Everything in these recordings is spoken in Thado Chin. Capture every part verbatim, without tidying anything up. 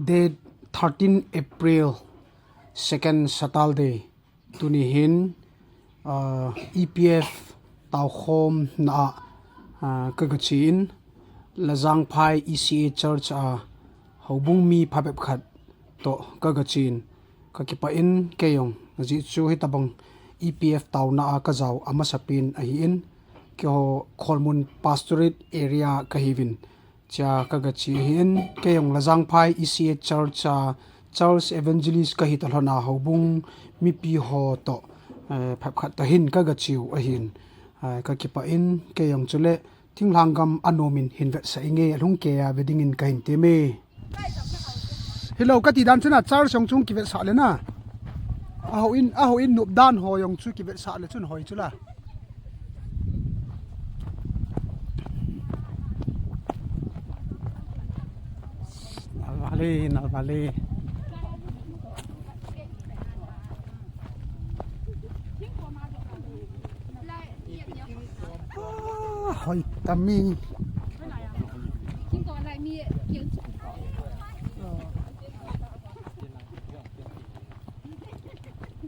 Date thirteen April, second Saturday, tuni hin, ah, E P F taokhomna a, ah, ka gache in, Lajangphai E C A Church a houbung mi phabep khat toh ka gache in, ka kipah in kei jong, ajeh chu hitabang E P F taona a ka jao amasapen ahin, keiho Kholmun Pastorate Area ka hiuvin, chia ka gache ahin, kei jong Lajangphai E C A Church a Church Evangelist ka hita lhon a houbung mipi ho toh, eh, phabep khat toh hin ka gache u ahin, eh, ka kipah in kei jong chule thinglhang gam anom in hin vetsah inge, alhung kei a ve dingin ka hin tem e. Hilou, kati dan chun a church jong chu kivetsah le na. Ahoi in, ahoi in nop dan ho jong chu kivetsah le chun hoi chu la. Nalvale, nalvale. Ah, hoi tami.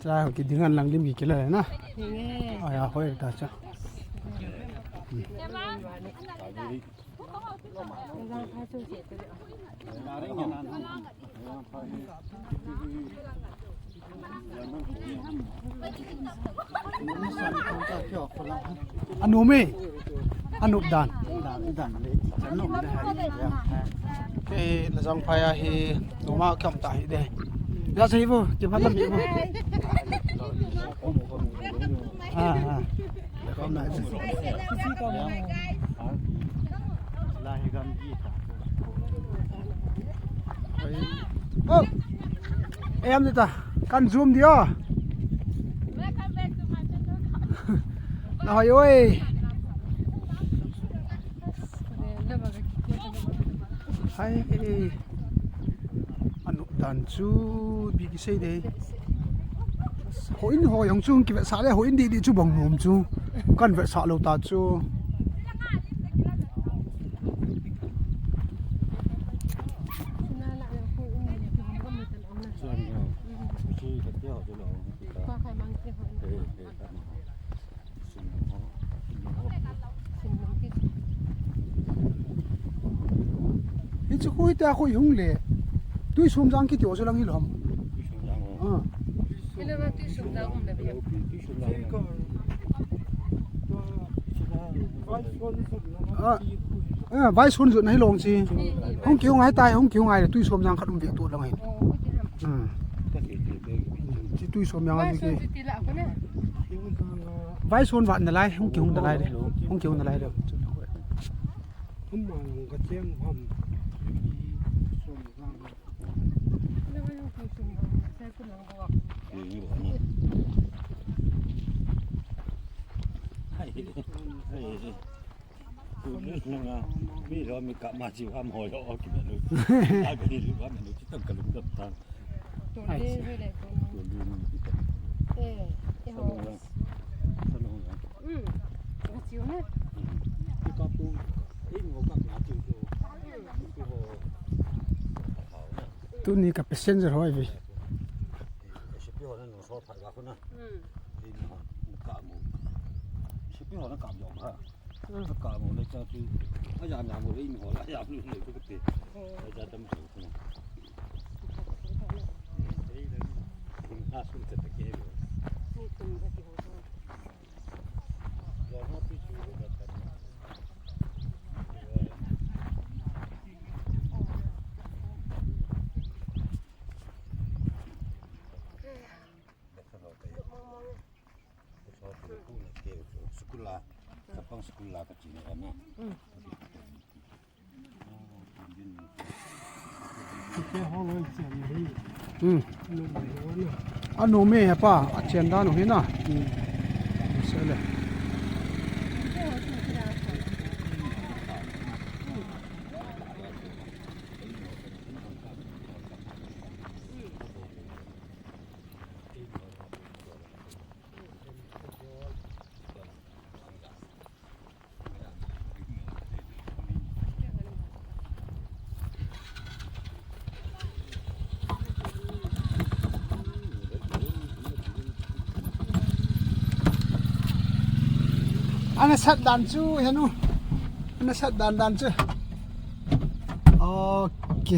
Chulai ho kiding an lang lim kikila na. Aya, hoi ta cha. Anom e. Anop dan. Kei Lajangphai a hi noma kam ta hi de. Ya sei bo, ti phat lam hi bo. Ah, ah. Oh. Em ta. Kan zoom di o. Na hoi oi. Hai. Anop dan chu bi kisei de. Hoi in hoi jong chu kivetsah le hoi in di di chu bang nom chu. Kan vetsah lou ta chu. Hichu khu hita khu hung le. Tuisomjang kiti o chu lang hilou ham. Ah. Hile na Tuisomjang um le be. Ah. Ah, Vaison jotna hilou chi. Hung kihung hai tai, hung kihung hai le Tuisomjang khat um ve tu lang hi. Hmm. Chi Tuisomjang a Vaison ki. Vaison vat nalai, hung kihung nalai le. Hung kihung nalai le. Mi lo mi kap ma chi ham hoi lo ki lu. Ai, mi lu ham mi lu chi tam ka lu tam tam. Ai, chi. Tuni ka passenger hoi ve. School la, Chapang school la ka chini ka na. Hmm. Anom e hepa, achen dan u hi na. Hmm. Sele. Ana sat dan chu henu. Ana sat dan dan chu. Ok.